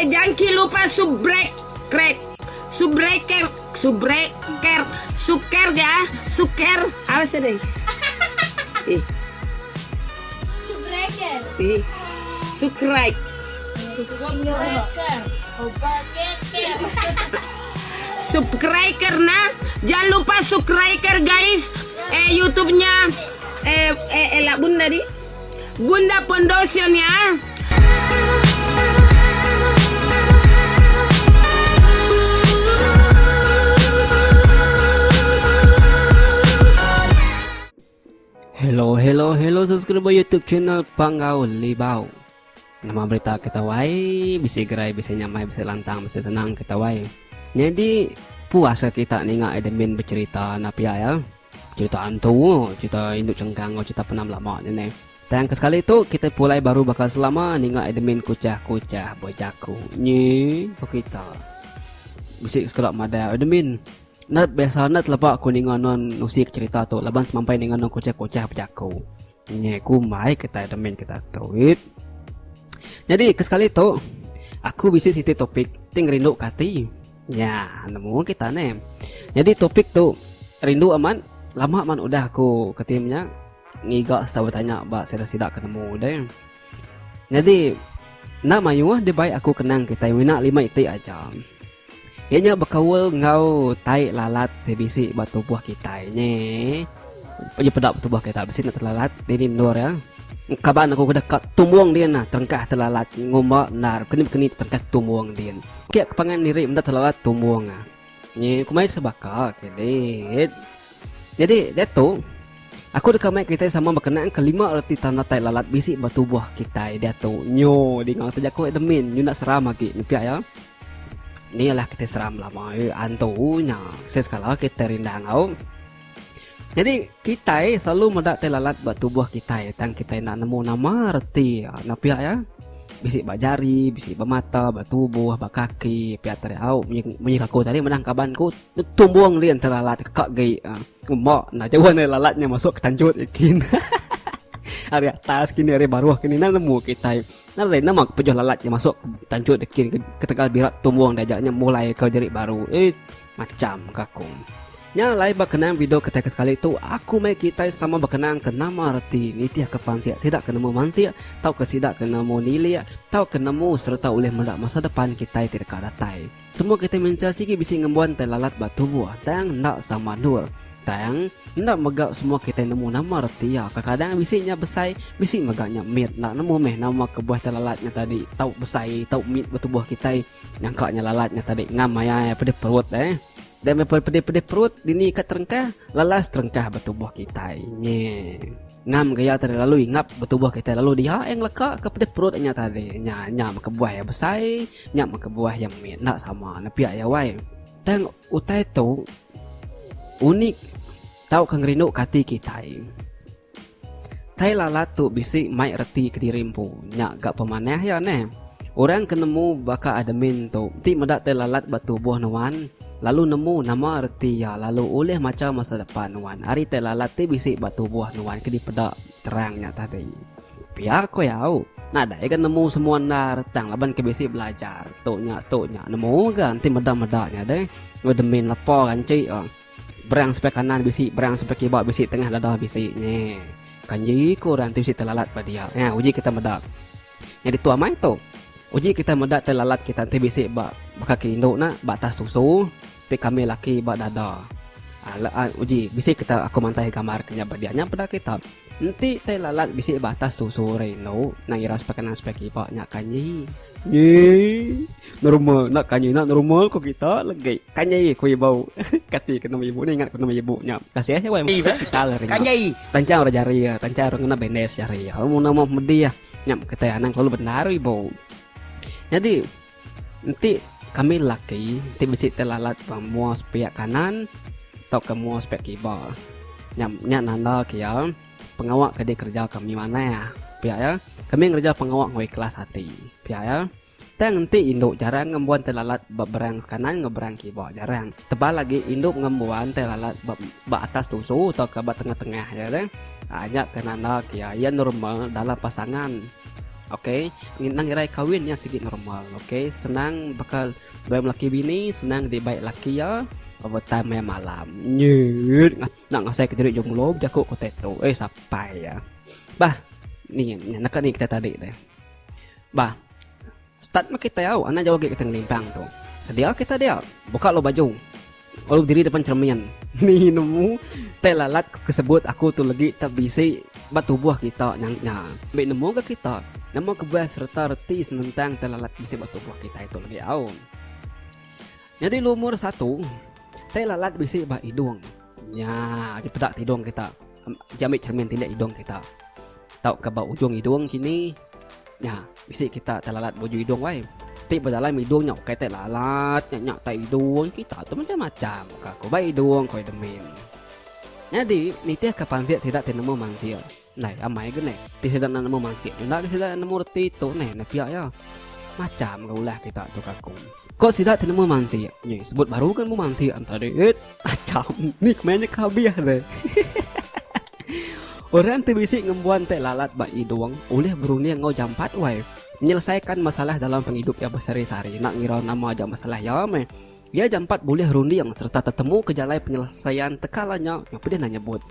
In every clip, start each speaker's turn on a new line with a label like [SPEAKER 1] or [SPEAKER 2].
[SPEAKER 1] Jangki lupa subrek krek subreker subreker suker ga suker apa sih deh ih
[SPEAKER 2] Subreker.
[SPEAKER 1] ih sukrek
[SPEAKER 2] Subreker. Obakeker.
[SPEAKER 1] Subscriber nah jangan lupa subscriber guys eh YouTube-nya eh eh, eh lah bunda di Bunda Pondosion ya.
[SPEAKER 3] Hello hello hello subscriber YouTube channel Panggau Libau. Nama berita kita wai bisi gerai bisi nyamai bisi lantang bisi senang kita wai. Nyadi puas ka kita ninga admin bercerita na pia ya. Cerita antu, cerita indu chengkang enggau cerita penam lama nya neh. Tang ke sekali tu kitai pulai baru baka selama ninga admin kuchah-kuchah bejaku. Nyi ko kita. Bisi sekeda madah admin enda biasa enda teleba ku ninga nuan nusi ke cerita tu laban semampai ninga nuan kuchah-kuchah bejaku. Nyi kumbai kitai admin kita tu. Nyadi ke sekali tu aku bisi siti topik ti ngerindu ke ati. Nya, nemu kita neh. Nyadi topik tu rindu amat, lama amat udah aku ke tim nya ngiga sereta betanya ba sida-sida ke nemu deh. Nyadi enda mayuh dibai aku kenang kitai mina lima iti aja. Iya nya bekaul enggau tai lalat ti bisi ba tubuh kitai nyi. Iya peda ba tubuh kita bisi enda telalat dini endur iya. Kaban aku ke deka tumbung din nah terengkah telalat ngumba endar keni keni terengkah tumbung din. Ke ke pangan diri meda telalat tumbung ah. Nyi ku mai sebaka ke dit. Nyadi diatu aku deka mai kitai sama bekenang ke lima reti tanda tai lalat bisi ba tubuh kitai diatu. Nyo dinga te jaku admin nyu enda seram agi ne pia iya. Ni alah kitai seram belama antu nya sesekala kitai rindang au. Nyadi kitai selalu meda tai lalat ba tubuh kitai tang kitai enda nemu nama reti iya. Enda pia iya. Bisi ba jari, bisi ba mata, ba tubuh, ba kaki pia tadi au munyi aku tadi menang kaban ku tumbung din tai lalat keka gi ngumba enda jauh ari lalat nya masuk ke tanjut kin ari atas kini ari baruh kini enda nemu kitai. Nadai nama ke pejuh lalat nya masuk ke tanjut kin ketegal bira tumbung dia aja nya mulai ke diri baru eh macam ka aku. Nya alai ba kenang video kitai ke sekali tu aku mai kitai sama bekenang ke nama reti nitih ke pansik sida ke nemu mansik tauka sida ke nemu nilik tauka nemu sereta ulih meda masa depan kitai ti deka datai. Semua kitai mensia sigi bisi ngembuan tai lalat ba tubuh tang enda sama endur. Tang enda mega semua kitai nemu nama reti iya kekadang bisi nya besai bisi mega nya mit enda nemu meh nama kebuah tai lalat nya tadi tau besai tau mit ba tubuh kitai nyangka nya lalat nya tadi ngam maya iya pedih perut eh. Deh meh pedih-pedih perut dini ka terengkah lalas terengkah ba tubuh kitai. Nye. Ngam gaya tadi lalu ingap ba tubuh kitai lalu dia iya ngeleka ka pedih perut inya tadi. Nya nya meh kebuah iya besai, nya meh kebuah iya mit enda sama ne pia iya wai. Tang utai tu unik tauka ngerindu ka ati kitai. Tai lalat tu bisi mai reti kediri empu. Nya ga pemanah iya neh. Orang ke nemu baka admin tu ti meda tai lalat ba tubuh nuan lalu nemu nama reti iya lalu ulih macha masa depan nuan ari tai lalat ti bisi ba tubuh nuan ke dipeda terang nya tadi. Pia ko iya au. Nadai ga nemu semua endar tang laban ke bisi belajar tu nya tu nya nemu ga enti meda-meda nya deh. Admin lepa ganchi. Berang sebelah kanan bisi, berang sebelah kiba bisi, tengah dada bisi. Nyi. Kanji ku orang ti bisi telalat ba dia. Nya uji kita meda. Nyadi tu amai tu. Uji kita meda telalat kita enti bisi ba baka ke indu ne ba atas tusu ti kami laki ba dada. Aa uji bisi kita aku mantai gambar ke nya ba dia. Nya peda kita. Enti tai lalat bisi ba atas tusu orang indu, nang ira sebelah kanan sebelah kiba nya kanyi. Nyi. Normal enda kanyi enda normal ko kita legi. Kanyi ku ibu. Kati ke nama ibu ni ingat ku nama ibu nya. Kasih ai wai masuk hospital hari nya. Tanchang orang jari iya, tanchang orang ngena bandage jari iya. Mun nama pedih nya kitai anang kelalu bendar ibu. Nyadi enti kami lelaki enti bisi tai lalat ba mua sepiak kanan tauka mua sepiak kiba nya nya nanda ke iya pengawa ke dikereja kami manah pia iya. Kami ngereja pengawa enggau ikhlas ati pia iya. Tang enti indu jarang ngembuan tai lalat ba berang kanan enggau berang kiba jarang. Tebal agi indu ngembuan tai lalat ba ba atas tusu tauka ba tengah-tengah iya deh. Nya ke nanda ke iya iya normal dalam pasangan. Ok nang irai kawin nya sigi normal ok senang baka duai melaki bini senang dibai laki iya overtime maya malam nyut nak ngasai ke diri jomblo bejaku ko tu eh sapai iya bah ni naka ni kita tadi deh bah start meh kitai au anang jauh agi kita ngelimpang tu sedia kita dia buka lu baju. Lalu bediri depan cermin. Ni nemu tai lalat ke sebut aku tu legi tak bisi ba tubuh kita nya nya. Ambi nemu ga kita nama kebuah sereta reti senentang tai lalat ke bisi ba tubuh kitai tu legi au. Nyadi lumur satu tai lalat bisi ba idung. Nya dipeda tidung kita. Ji ambi cermin tindik idung kita. Tauka ba ujung idung kini nya bisi kita tai lalat ba ujung idung wai. Ti ba dalam idung nya ukai tai lalat nya nya tai idung kita tu macam macam ka ku ba idung ku admin. Nyadi nitih ka pansik sida ti nemu mansik ndai amai ga neh ti sida enda nemu mansik enda ga sida nemu reti tu neh ne pia iya. Macam ga ulah kita tu ka ku. Ko sida ti nemu mansik nyi sebut baru ga nemu mansik tadi. Acham ni kemaya nya ke habis deh. Orang ti bisi ngembuan tai lalat ba idung ulih berunding enggau jampat wai menyelesaikan masalah dalam pengidup iya besehari-sehari enda ngira nama aja masalah iya meh. Iya jampat bulih runding sereta tetemu ke jalai penyelesaian tekala nya nya pedih enda nyebut.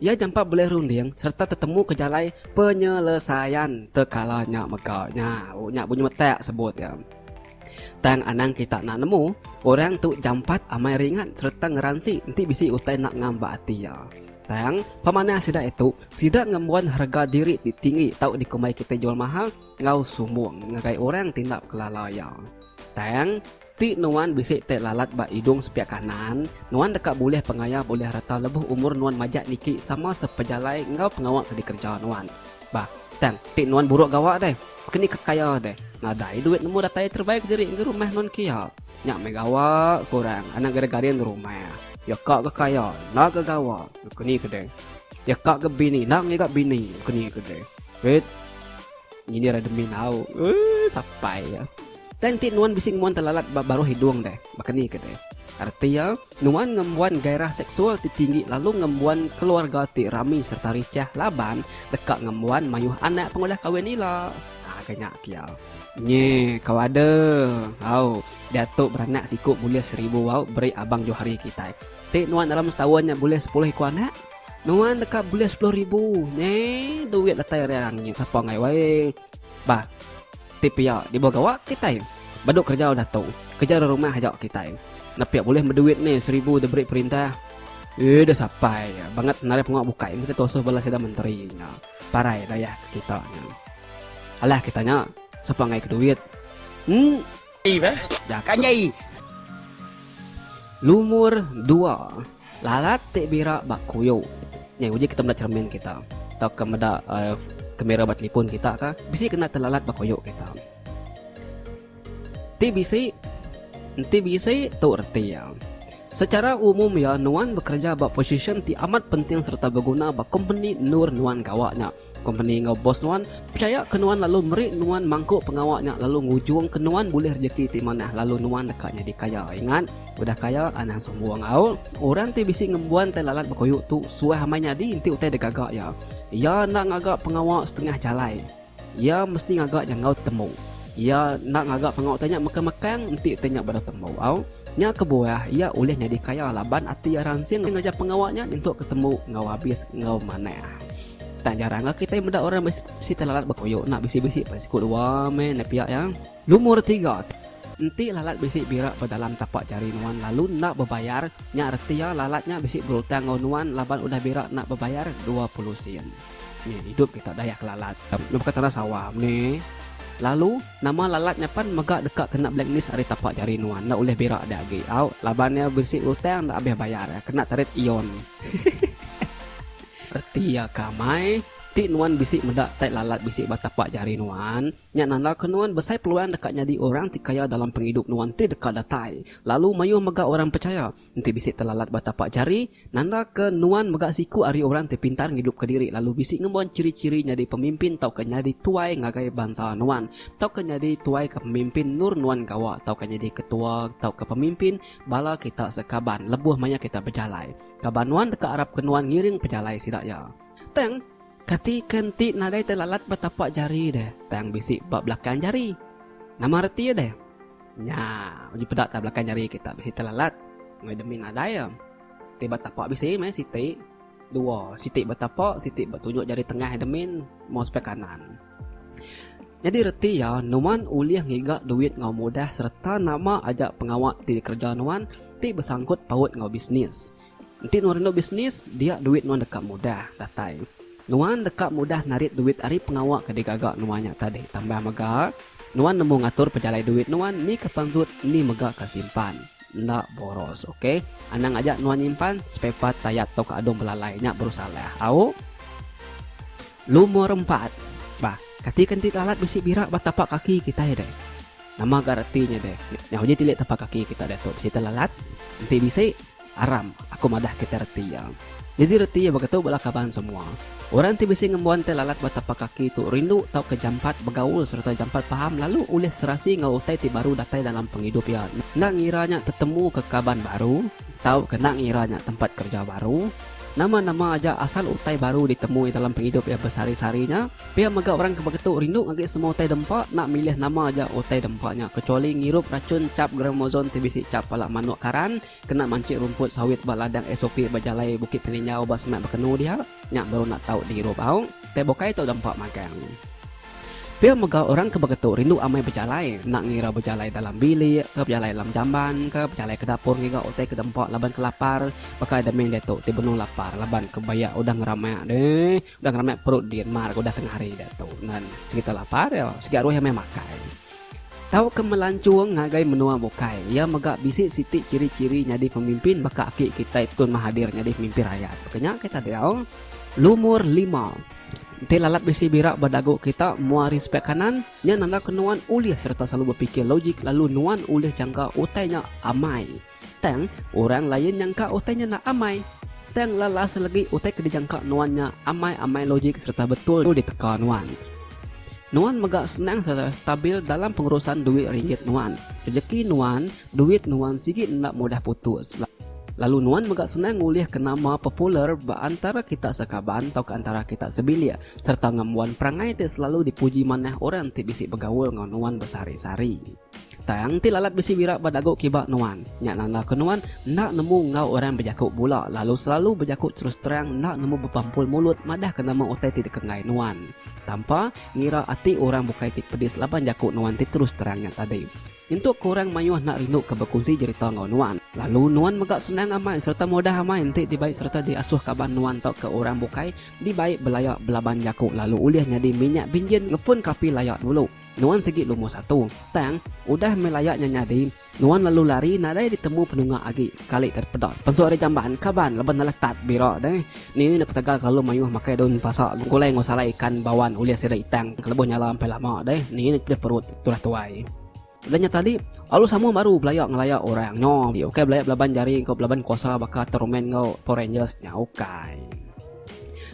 [SPEAKER 3] Iya jampat bulih runding sereta tetemu ke jalai penyelesaian tekala nya mega nya. Nya bunyi metak sebut iya. Tang anang kita enda nemu, orang tu jampat amai ringat sereta ngeransi enti bisi utai enda ngam ba ati iya. Tang, pemanah sida itu, sida ngembuan rega diri ti tinggi tau dikumbai kitai jual mahal enggau sumbung ngagai orang ti enda bekelala iya. Tang, ti nuan bisi ti lalat ba idung sepiak kanan, nuan deka bulih pengaya bulih reta lebuh umur nuan majak niki sama sepejalai enggau pengawa ke dikereja nuan. Bah, tang, ti nuan buruk gawa deh. Keni ke kaya deh. Nadai duit nemu datai terebai kediri enggi rumah nuan kia. Nya meh gawa ke orang anang garing-garing di rumah. Ya ka ga kaya enda ga gawa. Keni ke deh. Ya ka ga bini enda ngiga bini. Keni ke deh. Wit. Nyindir admin au. Eii sapai ya. Tang enti nuan bisi ngembuan telalat ba baruh hidung deh. Baka ni ke deh. Reti iya, nuan ngembuan gairah seksual ti tinggi lalu ngembuan keluarga ti rami sereta richah laban deka ngembuan mayuh anak pengudah kawin ila. Ha ke nya pia. Nyi kau ada. Au, diatu beranak siku bulih seribu au beri Abang Johari kitai. Ti nuan dalam setaun nya bulih sepuluh iku anak, nuan deka bulih 10,000. Nyi duit datai ari angin sapa enggai wai. Bah. Ti pia dibuh gawa kitai. Badu kereja udah tu. Kereja ari rumah aja kitai. Nepik bulih beduit ni seribu diberi perintah. Eeh deh sapai bangat narai pengawa bukai meh kita tusuh bala sida menteri nya. Parai dayah ke kita nya. Alah kita nya sapa enggai ke duit. Em. Jaku. Lumur dua. Lalat ti bira ba kuyu. Nya uji kita meda cermin kita tauka meda kamera ba telefon kita ka bisi kena telalat ba kuyu kita. Ti bisi enti bisi tu reti iya. Secara umum iya nuan bekereja ba posisyen ti amat penting sereta beguna ba kompeni endur nuan gawa nya. Kompeni enggau bos nuan pechaya ke nuan lalu meri nuan mangku pengawa nya lalu ngujungka nuan bulih rejeki ti manah lalu nuan deka nyadi kaya. Ingat, udah kaya anang sumbung au. Orang ti bisi ngembuan tai lalat bekuyu tu suah amai nyadi enti utai digaga iya. Iya enda ngaga pengawa setengah jalai. Iya mesti ngaga nya enggau tembu. Iya enda ngaga pengawa utai nya mekang-mekang enti utai nya bedau tembu au. Nya kebuah iya ulih nyadi kaya laban ati iya ransing ngereja pengawa nya nyentuk ke tembu enggau abis enggau manah. Tang jarang ga kitai meda orang bisi tai lalat bekuyuk enda bisi-bisi pan siku dua meh enda pia iya. Lumur tiga, enti lalat bisi bira ba dalam tapak jari nuan lalu enda bebayar, nya reti iya lalat nya bisi berutang enggau nuan laban udah bira enda bebayar 20 sen. Nya idup kita Dayak lalat. Nya baka tanah sawah meh. Lalu nama lalat nya pan mega deka kena blacklist ari tapak jari nuan enda ulih bira deh agi au laban iya bisi utang enda abih bayar kena tarit ion. Reti iya ka amai, ti nuan bisi meda tai lalat bisi ba tapak jari nuan, nya nandaka nuan besai peluang deka nyadi orang ti kaya dalam pengidup nuan ti deka datai. Lalu mayuh mega orang pechaya, enti bisi telalat ba tapak jari, nandaka nuan mega siku ari orang ti pintar ngidupka diri lalu bisi ngembuan ciri-ciri nyadi pemimpin tauka nyadi tuai ngagai bansa nuan, tauka nyadi tuai ke pemimpin endur nuan gawa tauka nyadi ketua tauka pemimpin bala kita sekaban lebuh maya kita bejalai. Kaban nuan deka arapka nuan ngiring pejalai sida iya. Tang, Kati ke enti nadai tai lalat ba tapak jari deh tang bisi ba belakang jari. Nama reti iya deh? Nya, uji peda ta belakang jari kita bisi tai lalat. Enggai demi nadai iya. Ti ba tapak bisi meh siti, dua, siti ba tapak, siti ba tunjuk jari tengah admin moh sepiak kanan. Nyadi reti iya nuan ulih ngiga duit enggau mudah sereta nama aja pengawa ti dikereja nuan ti besangkut paut enggau bisnis. Enti nuan rindu bisnis, dia duit nuan deka mudah datai. Nuan deka mudah narit duit ari pengawa ke digaga nuan nya tadi. Tambah mega, nuan nemu ngatur pejalai duit nuan ni ke pansut ni mega ke simpan. Enda boros, ok. Anang aja nuan nyimpan sepepat tayat tauka adung belalai nya baru salah. Au. Lumur empat. Bah, kati ke enti lalat bisi bira ba tapak kaki kitai deh. Nama ga reti nya deh. Nya uji tilik tapak kaki kita diatu bisi telalat. Enti bisi, aram aku madah kita reti iya. Nyadi reti iya baka tu bala kaban semua. Orang ti bisi ngembuan telalat ba tapak kaki tu rindu tauka jampat begaul sereta jampat paham lalu ulih serasi enggau utai ti baru datai dalam pengidup iya enda ngira nya tetemuka kaban baru tauka enda ngira nya tempat kereja baru. Nama-nama aja asal utai baru ditemu iya dalam pengidup iya besehari-sehari nya. Pia mega orang ke begetu rindu ngagi semua utai dempa enda milih nama aja utai dempa nya kecuali ngirup rachun chap gramozon ti bisi chap pala manuk karan kena manchik rumput sawit ba ladang SOP ba jalai Bukit Peninjau ba semak Bekenu dia nya baru enda tau diirup au. Utai bukai tau dempa magang. Pia mega orang ke begetu rindu amai bejalai, enda ngira bejalai dalam bilik ke, bejalai dalam jamban ke, bejalai ke dapur ngiga utai ke dempa laban ke lapar, baka admin diatu ti benung lapar laban ke bayak udah ngeramak deh, udah ngeramak perut din mar udah tengah hari diatu nan sigi te lapar iya, sigi aruh iya meh makai. Tauka melancung ngagai menua bukai. Iya mega bisi siti ciri-ciri nyadi pemimpin baka aki kitai Tun Mahathir nyadi pemimpin rayat. Baka nya kita diau. Lumur lima. Enti lalat bisi bira ba dagu kita mua ari sepiak kanan, nya nandaka nuan ulih sereta selalu bepikir logik lalu nuan ulih jangka utai nya amai. Tang, orang lain nyangka utai nya enda amai. Tang lala selegi utai ke dijangka nuan nya amai-amai logik sereta betul diteka nuan. Nuan mega senang sereta stabil dalam pengurusan duit ringgit nuan. Rejeki nuan, duit nuan sigi enda mudah putus. Lalu nuan mega senang ngulihka nama popular ba antara kita sekaban tauka antara kita sebilik sereta ngembuan perangai ti selalu dipuji manah orang ti bisi begaul enggau nuan besehari-sehari. Tang ti lalat bisi bira ba dagu kiba nuan, nya nandaka nuan enda nemu enggau orang bejaku bula lalu selalu bejaku terus terang enda nemu bepampul mulut madahka nama utai ti dikenggai nuan tanpa ngira ati orang bukai ti pedis laban jaku nuan ti terus terang nya tadi. Nyentuk ke orang mayuh enda rindu ke bekunsi jerita enggau nuan. Lalu nuan mega senang amai sereta mudah amai enti dibai sereta diasuh kaban nuan tauka orang bukai dibai belaya belaban jaku lalu ulih nyadi minyak binjin ngepunka api laya dulu. Nuan sigi lumur satu. Tang, udah meh laya nya nyadi, nuan lalu lari nadai ditemu penunga agi sekali te peda pansut ari jamban kaban laban enda letat bira deh. Ni ne ketegal kelalu mayuh makai daun pasa gulai enggau salai ikan bawan ulih sida itang ke lebuh nyala empai lama deh. Ni ne pedih perut tudah tuai. Udah nya tadi, lalu sama baru belaya ngelaya orang nyo. Ukai belaya belaban jari enggau belaban kuasa baka Ultraman enggau Power Rangers nya ukai.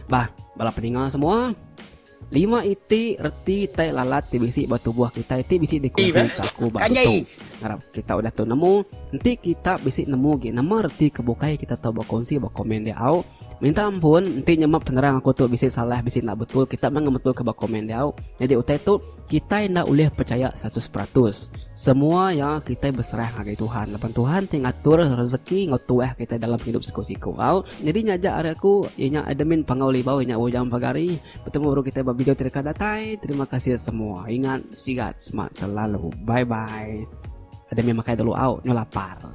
[SPEAKER 3] Bah, bala peninga semua, lima iti reti tai lalat ti bisi ba tubuh kitai ti bisi dikongsi ka aku ba ditu. Ngarap kita udah tu nemu. Enti kita bisi nemu agi nama reti ke bukai kita tau bekongsi ba komen dia au. Minta ampun enti nyema penerang aku tu bisi salah bisi enda betul kita meh ngemetul ke ba komen dia au. Nyadi utai tu Kitai enda ulih pechaya 100%. Semua iya kitai beserah ngagai Tuhan laban Tuhan ti ngatur rezeki enggau tuah kitai dalam pengidup siku-siku. Au, nyadi nya aja ari aku iya nya admin Panggau Libau iya nya Ujang Pagari. Betemu baru kitai ba video ti deka datai. Terima kasih semua. Ingat sigat smart selalu. Bye bye. Admin makai dulu au, nyau lapar.